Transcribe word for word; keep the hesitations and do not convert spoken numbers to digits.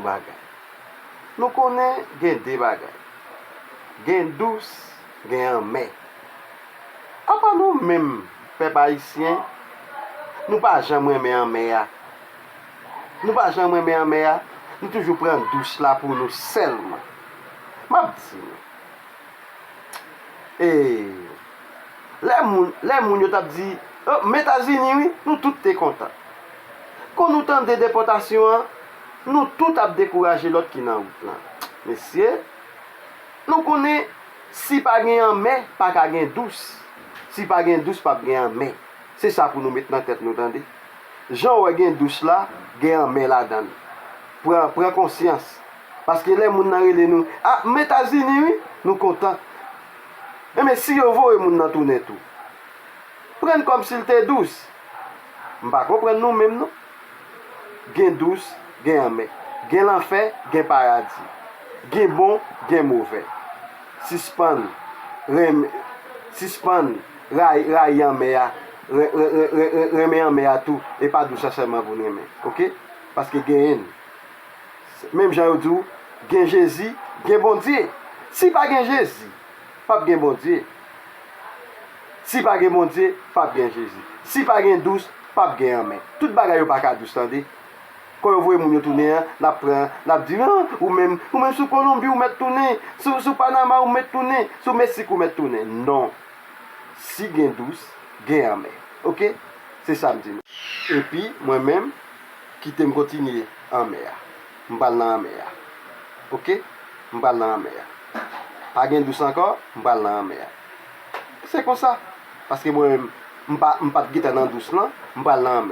bagay. Nou konnen gen de bagay. Gen dous, gen anmè. Apa nou menm, pèp ayisyen, nou pa janm renmen anmè a. Nou pa janm renmen anmè a. Nou toujou pran dous la pou nou sèlman. M ap di nou. E lè moun, lè moun yo t ap di, "Oh, m Etazini wi," nou tout te kontan. Kon nou tande depòtasyon an, nou tout ap dekouraje lòt ki nan wout lan. Mesye, nou konnen si pa gen anmè, pa ka gen dous. Si pa gen dous, p ap gen anmè. Se sa pou nou met nan tèt nou, tande. Jan w wè gen dous la, gen anmè ladan l. Pran, pran konsyans. Paske lè moun nan rele nou, "Ah, m Etazini wi," nou kontan. Enben, si yo voye moun nan tounen tou, pran l kòmsi l te dous. M pa konprann nou menm non. Gen dous, gen anmè. Gen lanfè, gen paradi. Gen bon, gen movè. Sispann renmen, sispann rayi, rayi anmè a. Ren-, ren-, ren-, ren-, ren-, renmen anmè a tou. E pa dous la sèlman pou n renmen. Oke? Paske genyen l. Menm jan yo di w, gen Jezi, gen Bondye. Si pa gen Jezi, p ap gen Bondye. Si pa gen Bondye, p ap gen Jezi. Si pa gen dous, p ap gen anmè. Tout bagay yo pa ka dous, tande. Kon yo voye moun yo tounen an, n ap pran, n ap di, "Ah, ou menm, ou menm sou Kolonbi, ou mèt tounen. Sou, sou Panama, ou mèt tounen. Sou Meksik, ou mèt tounen." Non. Si gen dous, gen anmè. Oke? Se sa m di nou. Epi, mwen menm, kite m kontinye anmè a. M pral nan anmè a. Oke? M pral nan anmè a. Pa gen dous ankò, m pral nan anmè a. Se konsa. Paske mwen menm, m pa, m pa t gentan nan dous lan, m pral nan anmè.